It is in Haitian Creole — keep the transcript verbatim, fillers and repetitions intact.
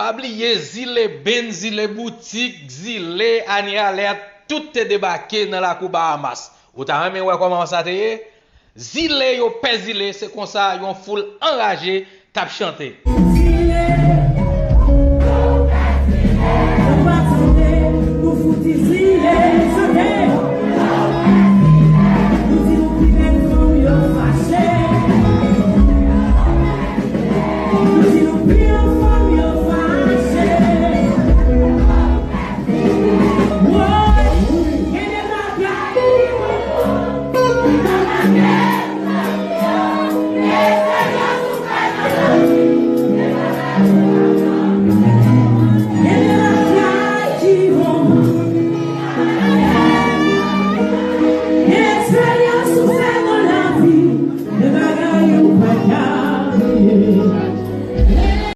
Pa bliye, zile benn, zile boutik, zile ane alèt, tout te debake nan lakou Bahamas. Ou ta renmen wè kòman sa te ye? Zile yo pè zile, se konsa yon foul anraje t ap chante. Zile